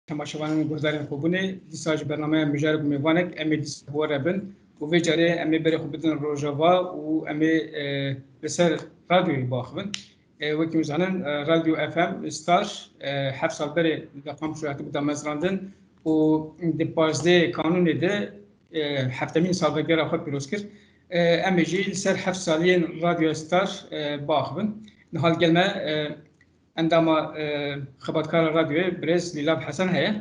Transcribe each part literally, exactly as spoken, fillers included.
Temaşevanên guhdarên xwe bûne, dîsa ji bernameya mijarek û mêvanek em ê dîsa bi we re bin û vê carê em ê berê xwe bidin Rojava û em ê, e, li ser radyoyê biaxivin. E, wekî hûn zanin, e, Radyo F M Star, e, heft sal berê li Qamişlo hatibû damezrandin û di pazdeh Kanûnê de, e, heftemîn salvegera xwe pîroz kir. E, em ê jî li ser heft saliyên Radyo Star, e, biaxivin. Niha li gel me, e, endama, e, xebatkara radyoyê birêz Lîlav Hesen heye.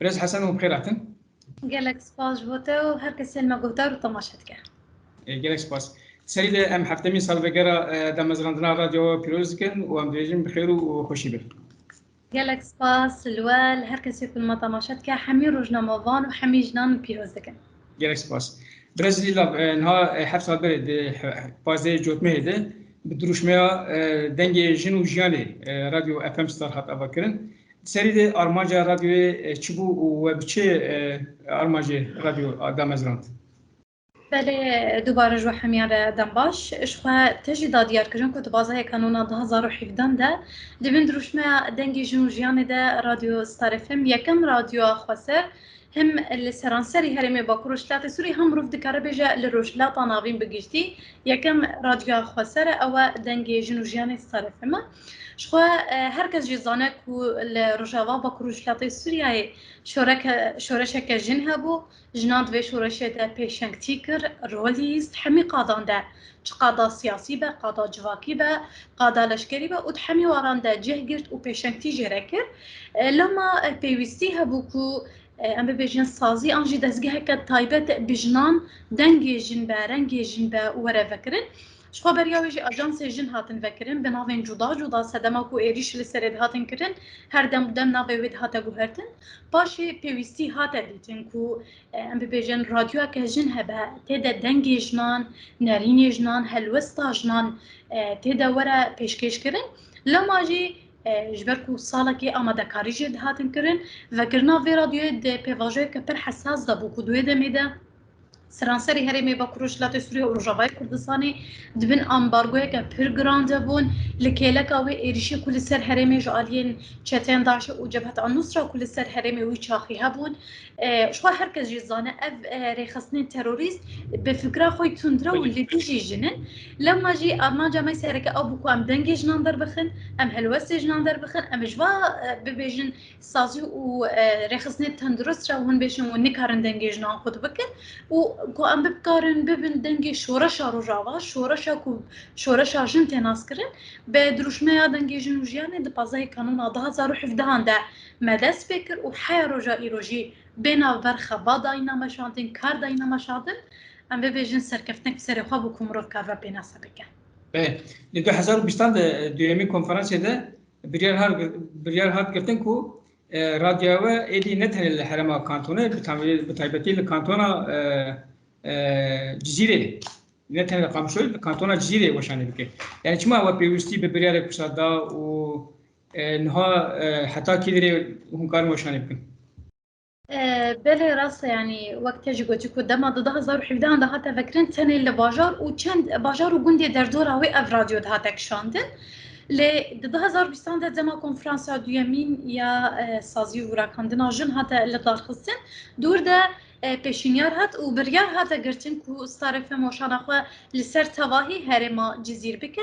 Birêz Hesen, hûn bi xêr hatin. Gelek spas ji bo te û her kesê li me guhdar û temaşe dike. E, gelek spas. Serî de em heftemîn salvegera, e, damezrandina radyoya pîroz dikin û em dibêjin bi xêr û, û xweşî bin. Gelek spas li we, li her kesê ku li me temaşe dike, hemî rojnamevan û hemî jinan pîroz dikin. Gelek spas. Birêz Lîlav, e, niha, e, heft sal berê di he-, pazdehê Cotmehê de bi dirûşmeya, e, Dengê Jin û Jiyanê, e, Radyo F M Star hat avakirin. Di serî de armanca radyoyê, e, çi bû û we bi çi, e, armancê radyo damezrand? Belê, dubare ji we hemiyan re dem baş. Ji xwe te jî da diyar kirin ku di bazeyê kanûna du hazar û hevdehan de di bin dirûşmeya Dengê Jin û Jiyanê de Radyo Star F M yekem radyoya xweser hem li seranserî herêmê Bakur û Rojhilatê Sûriyê hem mirov dikare bêje li Rojhilata Navîn bi giştî yekem radyoya xweser e, ew e Dengê Jin û Jiyanê Star F M e. Ji xwe, e, her kes jî zane ku li Rojava Bakur û Rojhilatê Sûriyeyê şoreke-, şoreşeke jin hebû. Jinan di vê şoreşê de pêşengtî kir, rol lîst, hemî qadan de, çi qada siyasî be, qada civakî be, qada leşkerî be û di hemî waran de cih girt û pêşengtî jê re kir. E, lema, e, pêwîstî hebû ku, e, em bibêjin sazî an jî dezgeheke taybet bi jinan dengê jin be, rengê jin be were vekirin. Ji xwe beriya wê jî ajansê jin hatin vekirin, bi navên cuda cuda sedema ku êrîş li serê dihatin kirin, her dem dem navê wê dihate guhertin. Paşê pêwîstî hate dîtin ku, e, em bibêjin radyoyeke jin hebe, tê de dengê jinan, nerînê jinan, helwesta jinan, e, tê de were pêşkêş kirin. Lema jî, e, ji ber ku salekê amadekarî jê dihatin kirin, vekirina vê radyoyê di pêvajoyeke pir hesas de bû ku di wê demê de seranserî herêmê Bakur Rojhilatê Sûriyê û Rojavayê Kurdistanê di bin ambargoyeke pir giran de bûn. Li kêleka wê êrîşê ku li ser herêmê ji aliyên çeteyên DAIŞê û Cebhet An-Nusra ku li ser herêmê wî çaxî hebûn. E, ji xwe her kes jî zane ev, e, rêxistinên terorîst bi fikra xwe tundre û li dijî jin in. Lema jî armanca me sereke ew bû ku em dengê jinan derbixin, em helwestê jinan derbixin, em ji va, e, bibêjin sazî û, e, rêxistinê tendurist re hûn bêjin û nikarin dengê jinan xwe bikin û ku em bikarin bibin dengê şoreşa Rojava, şoreşa ku şoreşa jin tê naskirin, bi dirûşmeya Dengê Jin û Jiyanê di pazdehê Kanûna du hazar û hevdehan de me dest pê kir û heya roja îro jî bê navber xebat dayîna meşandin, kar dayîna meşandin, em bibêjin serkeftinek bi serê xwe bû ku mirov karibe pênase bike. Belê, di du hezar û bîstan de, e, duyemîn konferansê de biryar hat, biryar hat girtin ku, e, radyoya we êdî ne tenê li herêma kantonê, bi tam-, bi taybetî li kantona, e, e, Cizîrê, ne tenê li Qamişloyê, li kantona Cizîrê weşanê bike. Yani çima we pêwîstî bi biryarê wisa da û, e, niha, e, heta kî derê hûn karin weşanê bikin? E, belê rast e, yanî wek te jî gotî ku dema di du hezar û hevdehan de hate vekirin, tenê li bajar û çend bajar û gundê derdora wê ev radyo dihate kişandin. Lê di du hezar bîstan de dema konferansa duyemîn ya, e, sazî û rakandina jin hate lidarxistin, dûr de, e, pêşînyar hat û biryar hate girtin ku Star F M weşana xwe li ser tevahî herêma Cizîr bike.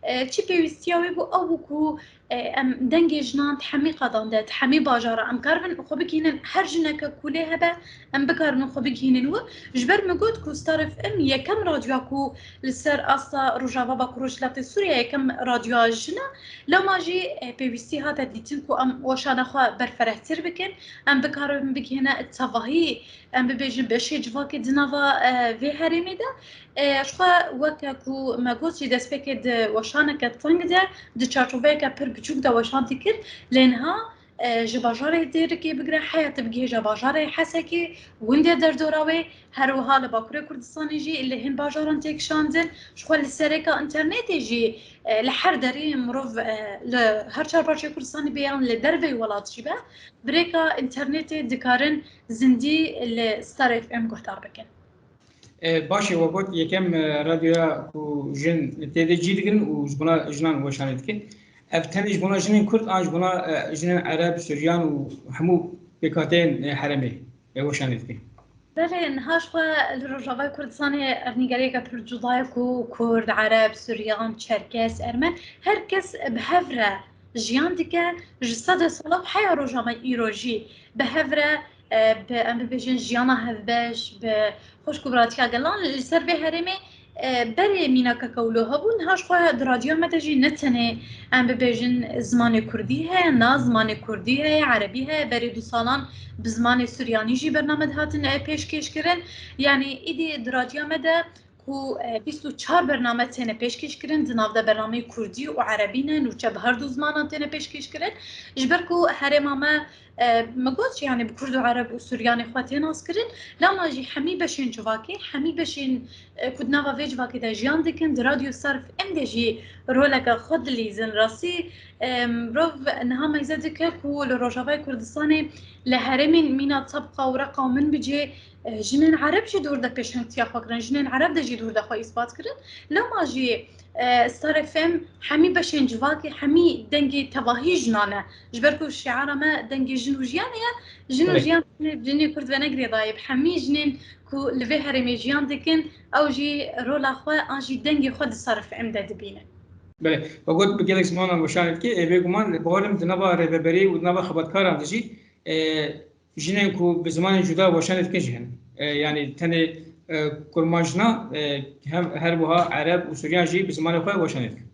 E, çi pêwîstiya wê bû, ew bû ku e, em dengê jinan di hemî qadan de, di hemî bajara em karibin xwe bigihînin, her jineke ku lê hebe, em bikaribin xwe bigihînin wi. Ji ber min got ku Star F M yekem radyoya ku li ser asta Rojava Bakur Rojhilatê Sûriye yekem radyoya jin e. Lema jî, e, pêwîstî hate dîtin ku em weşana xwe berferehtir bikin, em bikaribin bigihîne tevahî, em bibêjin beşê civakê di nava, e, vê herêmê de. E, ji xwe weke ku me got jî destpêkê di weşaneke teng de, di çarçoveyeke pir biçûk de weşan dikir, lê niha, e, ji bajarê Dêrikê bigire heya tu bigihêje bajarê Hesekê, gundê derdora wê, her wiha li Bakurê Kurdistanê jî li hin bajaran tê kişandin. Ji xwe li sereka înternetê jî, e, li her derê mirov, e, li her çar parçeyê Kurdistanê be yan li derveyî welat jî be, bi rêka înternetê dikarin zindî li Star F M guhdar bikin. E, baş e, we got yekem, e, radyoya ku jin tê de cî digirin û ji bona jinan weşanê dikin. Ev tenê ji bona jinên Kurd an ji bona, e, jinên Ereb, Suryan û hemû pêkhateyên herêmê weşanê dike. Belê, niha ji xwe li Rojavayê Kurdistanê erdnîgeriyeke pir cuda ye ku Kurd, Ereb, Suryan, Çerkes, Ermen, her kes bi hev re jiyan dike. Ji sedê sala heya roja me îro jî bi hev re, bi, em bibêjin, jiyana hevbeş, bi xweşk û biratiya gelan li ser vê herêmê. Berê mînakeke wilo hebû, niha ji xwe di radiya me de jî ne tenê, em bibêjin, zimanê kurdî heye, na zimanê kurdî heye, erebî heye. Berê du salan bi zimanê suryanî jî bername dihatin pêşkêşkirin. Yanî îdî di radiya me de ku bîst û çar bername têne pêşkêşkirin, di nav de bernameyê kurdî û erebî ne, nûçe bi her du zimanan têne pêşkêşkirin. Ji ber ku herêma me, min got, yanî bi kurd û ereb û suryanê xwe tê naskirin, lema jî hemî beşên civakê, hemî beşên ku di nava vê civakê de jiyan dikin, di Radyo Star F M de jî roleke xwe dilîzin. Rastî, mirov niha meyze dike ku li Rojavayê Kurdistanê li herêmên mîna Tebqa û Reqa û Minbicê, jinên ereb jî dûr de pêşengtiya xwe kirin, jinên ereb de jî dûr de xwe îsbat kirin. Lema jî Star F M hemî beşên civakê, hemî dengê tevahî jinan e. Ji ber ku şiara me dengê jin û jiyanê ye, jin û jiyan jinê kurd venegirê dayê. Bi hemî jinên ku li vê herêmê jiyan dikin, ew jî rola xwe an jî dengê xwe di Star F M de dibînin. Belê, we got bi gelek zimanan weşanê dike, ê, bêguman, bawerim di nava rêveberî û di nava xebatkaran de jî, ê, jinên ku bi zimanên cuda weşanê dikin jî hene. E, yanî tenê, e, kurmanc na, e, hem her wiha ereb û suryan jî bi zimanê xwe weşanê dikin.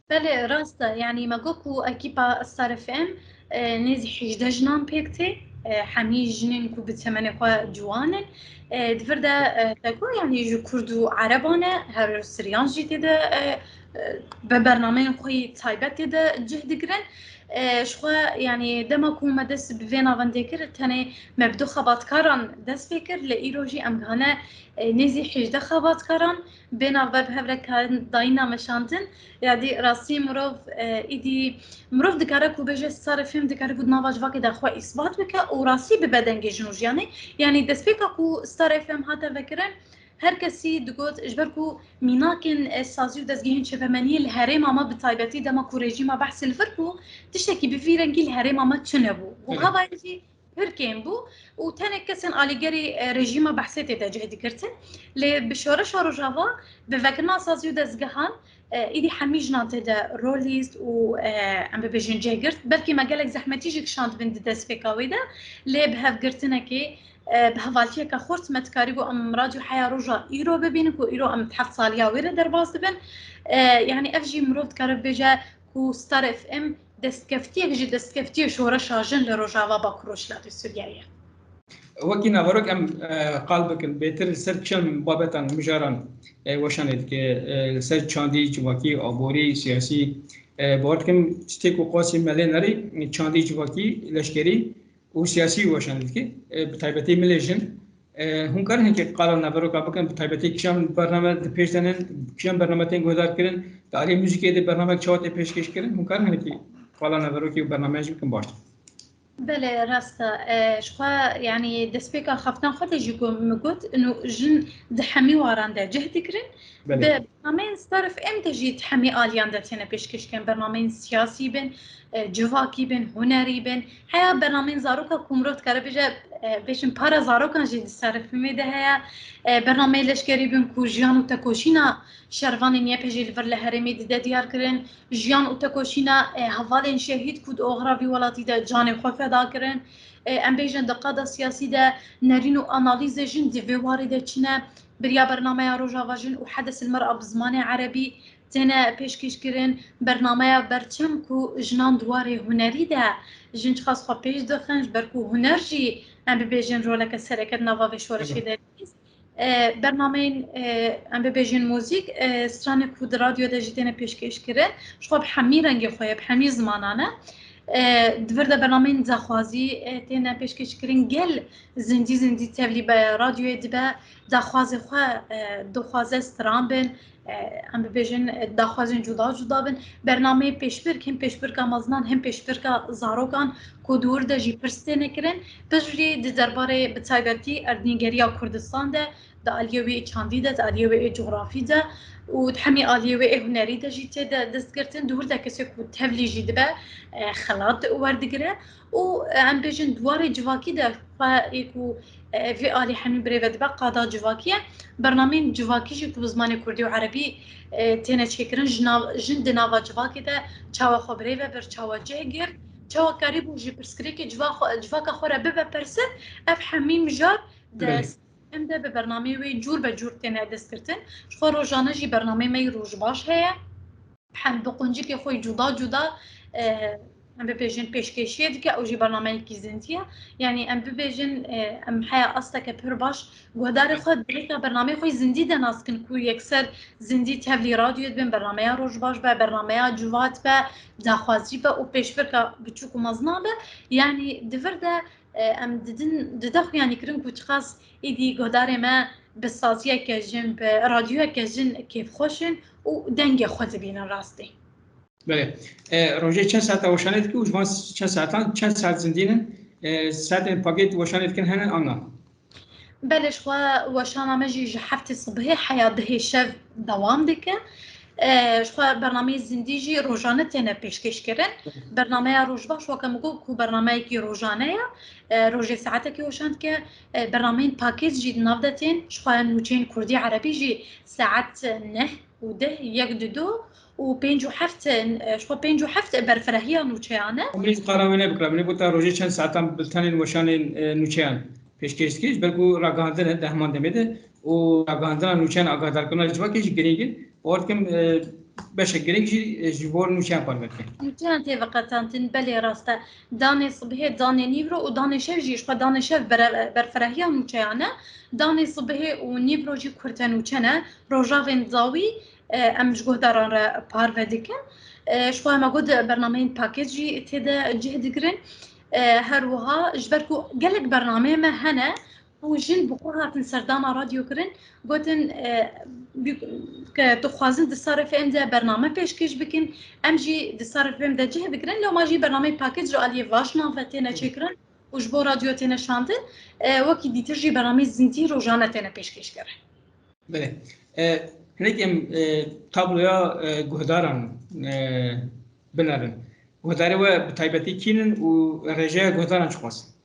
Belê, rast e. Yanî me got ku ekîpa Star F M, e, nêzî hejdeh jinan pêk tê. E, hemî jinên ku bi temenê xwe ciwan in. E, di vir de, e, te got, yanî ji kurd û ereban e, her suryan jî tê de, e, e, bi bernameyên xwe yî taybet tê de cih digirin. E, ji xwe, yanî dema ku me dest bi vê navendê kir, tenê me bi du xebatkaran dest pê kir, lê îro jî em gihane, e, nêzî hejdeh xebatkaran bê navber bi hev re karin dayîna meşandin. Yadî rastî mirov, e, îdî mirov dikare ku bêje Star F M dikare ku di nava civakê de xwe îsbat bike û rastî bibe dengê jin û jiyanê. Yanî destpêka ku Star F M hate vekirin, her kesî digot, ji ber ku mînakên, e, sazî û dezgehên çepemeniyê li herêma me, bi taybetî dema ku rejîma Behsê li vir bû, tiştekî bi vî rengî li herêma me tune bû. Û Belê. Havayê jî pir kêm bû û tenek kesên alîgerî, e, rejîma Behsê tê de cih digirtin. Lê bi şoreşa Rojava, bi vekirina sazî û dezgehan, e, îdî hemî jinan tê de rol lîst û, e, em bibêjin cih girt. Belkî me gelek zehmetî jî kişandibin di destpêka wê de, lê bi hevgirtinekê, e, bi hevaltiyeke xurt me dikarîbû em radyo heya roja îro bibînin ku îro em di heft saliya wê re derbas dibin. E, yanî ev jî mirov dikare bibêje ku Star F M destkeftiyek ji destkeftiyê şoreşa jin li Rojava Bakur Rojhilatê Sûriyeyê ye. Wekî naverok em, e, qal bikin, bêtir li ser kişan babetan mijaran, e, weşanê dike, e, li ser çandî, civakî, aborî, siyasî, e, bawer dikim tiştê ku qasî me lê nerî, çandî, civakî, leşkerî û siyasî weşanê dike, e, bi taybetî milê jin. E, hûn karin hinkê qala naveroka bikin, bi taybetî kîjan bername di pêş de ne, kîjan bername tên guhdar kirin, di aliyê muzîkê de bernamek çawa tê pêşkêş kirin, hûn karin hinkê qala naverokê û bernameyan jî bikin baştir. Belê, rast e. E, ji xwe, yanî destpêka xeftan xwe de jî ku min got, ino jin di hemî waran de cih digirin. Belê. Bi bernameyên Star F M de jî di hemî aliyan de têne pêşkêşkirin. Bernameyên siyasî bin, e, civakî bin, hunerî bin. Heya bernameyên zaroka ku mirov dikare bêje, e, bêjin para zarokan jî di Star F M de heye. E, bernameyê leşkerî bin ku jiyan û tekoşîna şervanên Y P G li vir li herêmê dide diyar kirin. Jiyan û tekoşîna, e, hevalên şehîd ku di oxira vî welatî de canê xwe feda kirin. E, em bêjin di qada siyasî de nerîn û analîzê jin di vê warê de çi ne. Beriya bernameya Rojava Jin û Hedes il Mer'a bi zimanê erebî têne pêşkêşkirin. Bernameya Berçem ku jinan di warê hunerî de jin çiqas xwe pêş dixin, ji ber ku huner jî, em bibêjin, roleke sereke di nava vê şoreşê de lîst. E, bernameyên, e, em bibêjin muzîk, e, stranê ku di radyo de jî têne pêşkêş kirin, ji xwe bi hemî rengê xwe ye, bi hemî zimanan e. E, di vir de bernameyên daxwazî, e, têne pêşkêş kirin. Gel zindî zindî tevlî be radyoyê dibe, daxwazê xwe, e, dixwaze stran bin, e, em bibêjin, e, daxwazên cuda cuda bin. Bernameyê pêşbirk, him pêşbirka mezinan, him pêşbirka zarokan ku di wir de jî pirs têne kirin. Pişt jî di derbarê bi taybetî erdnîgeriya Kurdistan de, di aliyê wê çandî de, di aliyê wê cografî de, û di hemî aliyê wê ê hunerî de jî tê de destgirtin, di wir de kesê ku tevlî jî dibe, e, xelat werdigire û, e, em bêjin di warê civakî de xwe ê ku, e, vê alî hemî birêve dibe qada civakî ye. Bernameyên civakî jî ku bi zimanê kurdî û erebî, e, têne çêkirin, ji nav-, jin di nava civakê de çawa xwe birêve bir, çawa cih girt, çawa karîbû ji pirsgirêkê civa xwe, civaka xwe re bibe pirsir, ev hemî mijar di Belê. Em de bi bernameyê wê cûr be cûr têne destgirtin. Ji xwe rojane jî bernameyê me yî rojbaş heye. Hem bi quncikê xwe yî cuda cuda, e, em bibêjin pêşkêşiyê dike, ew jî bernameyekî zindî ye. Yanî em bibêjin, e, em heye asteke pir baş guhdarê xwe di rêka bernameyê xwe yî zindî de nas dikin ku yekser zindî tevlî radyoyê dibin, bernameya rojbaş be, bernameya civat be, daxwazî be û pêşbirka biçûk û mezina be. Yanî di vir de, e, em didin, dide xuyanîkirin ku çiqas êdî guhdarê me bi saziyeke jin, bi radyoyeke jin kêfxweş in û dengê xwe dibînin rastî. Belê. E, rojê çend saeta weşanê dikî û ji van çend saetan çend saet zindî ne? E, saetên pakêt weşanê dikin hene an na? Belê, ji xwe weşana me jî ji heftê sibihê heya dehê şev dewam dike. E, ji xwe bernameyê zindî jî rojane têne pêşkêş kirin. Bernameya Rojbaş weke min got ku bernameyekî rojane ye. E, rojê saetekî weşan dike. E, bernameyên pakêt jî di nav de tên. Ji xwe nûçeyên kurdî, erebî jî saet neh û deh, yek, du, du û pênc û heft, e, ji xwe pênc û heft berfirehiya nûçeyan e. Min ji qara wê nebikira. Min ê got te rojê çend saetan biltenên weşanên, e, nûçeyan pêşkêş dikir, ji ber ku ragihandin e di heman demê de û ragihandina nûçeyan, agahdarkirina civakê jî girîng e. Bawer dikim, e, beşek girîng jî, e, ji bo nûçeyan parve dike. Nûçeyan tê veqetantin, belê rast e. Danê sibihê, danê nîvro û danê şev jî, ji xwe danê şev bere-, berfirehiya nûçeyan e. Danê sibihê û nîvro jî kurte nûçe ne. Rojavên dawî, e, em ji guhdaran re parve dikin. E, ji xwe me got bernameyên pakêt jî tê de cih digirin. E, her wiha ji ber ku gelek bernameyê me hene û jin bi xwe hatin serdana radyo kirin, gotin, e, bi-, ke tu xwazin di Star F M de bername pêşkêş bikin, em jî di Star F M de cih bigirin, loma jî bernameyê pakêt ji aliyê vaş nave têne çêkirin û ji bo radyo têne şandin, e, wekî dîtir jî bernameyê zindî rojane têne pêşkêş kirin. Belê. E, hinek em, e, tabloya, e, guhdaran, e, binerin. Guhdarê we bi taybetî kî nin û rêjeya guhdaran çiqas?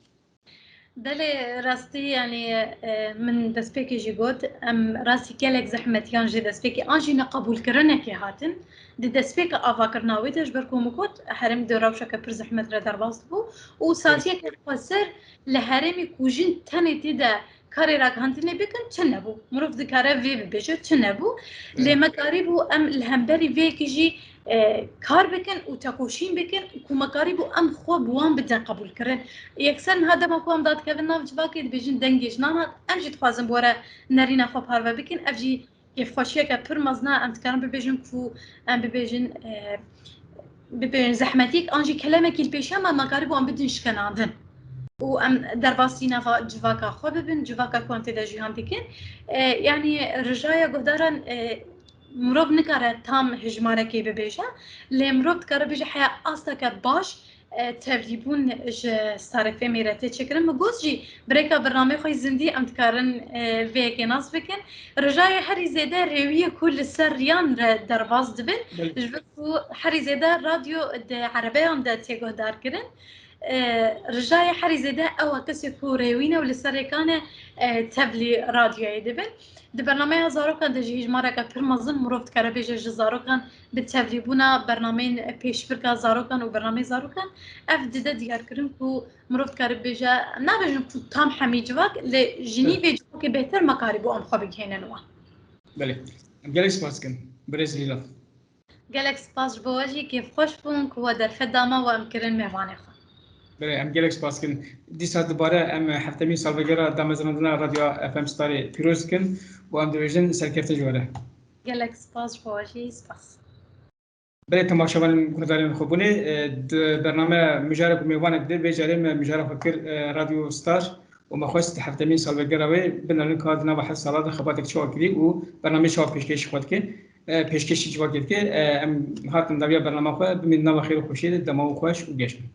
Belê, rastî, yanî, e, min destpêkê jî got, em rastî gelek zehmetiyan ji destpêkê an jî neqebûlkirinekê hatin. Di destpêka avakirina wê de ji ber ku min got, herêm di rewşeke pir zehmet re derbas dibû û saziyeke xweser li herêmê ku jin tenê tê de karê ragihandinê bikin, tune bû. Mirov dikare vê bibêje, tune bû. Lê me karîbû em li hemberî vê yekê jî, e, kar bikin û tekoşîn bikin ku me karîbû em xwe bi wan bidin qebûlkirin. Yekser niha dema ku em dadikevin nav civakê, dibêjin dengê jinan hat, em jî dixwazin bi we re nerîna xwe parve bikin. Ev jî kêfxweşiyeke pir mezin e, em dikarin bibêjin ku em bibêjin, e, bibêjin zehmetîk an jî kelemekî li pêşiya me, me karîbû em bidin şikenandin. Û em derbasî nava civaka xwe bibin, civaka ku em tê de jiyan dikin. E, yanî rijaya guhdaran, e, mirov nikare tam hejmarekê bibêje, lê mirov dikare bêje heya asteke baş, e, tevlîbûn ji Star F M'ê re tê çêkirin. Min got jî, bi rêka bernameyê xwe yî zindî em dikarin, e, vê yekê nas bikin. Rijayê herî zêde rêwiyê ku li ser riyan re derbas dibin, Belê. Ji ber ku herî zêde radyo di erebeyan de tê guhdar kirin. E, rijayê herî zêde ew e, kesê ku rêwî ne û li ser rêkan e, e, tevlî radyoyê dibin. Di bernameya zarokan de jî hejmareke pir mezin mirov dikare bêje ji zarokan bi tevlîbûna bernameyên pêşbirka zarokan û bernameyê zarokan, ev dide diyarkirin ku mirov dikare bêje, nabêjin ku tam hemî civak, lê ji nîvê civakê bêhtir me karîbû em xwe bigihênin wan. Belê. Em gelek spas dikin. Birêz Lîla. Gelek spas ji bo we jî, kêfxweş bûn ku we derfet da me û em kirin mêvanê xwe. Belê, em gelek spas dikin. Dîsa dubare em heftemîn salvegera damezrandina Radyoya F M Starê pîroz dikin û em dibêjin serkeftin ji we re. Gelek spas ji bo we jî, spas. Belê, temaşevanên guhdarên xwe bûnê, e, di bername mijarek û mêvanek de vê carê me mijara xwe kir, e, Radyo Star û me xwest di heftemîn salvegera wê binerin ka di nava heft sala de xebatek çawa kirî û bernameyê çawa pêşkêşî xwe dike, e, pêşkêşî civakê dike. E, em hatin dawiya bernama xwe, bimînin nava xêr û xweşiyê de, dema we xweş û geş bin.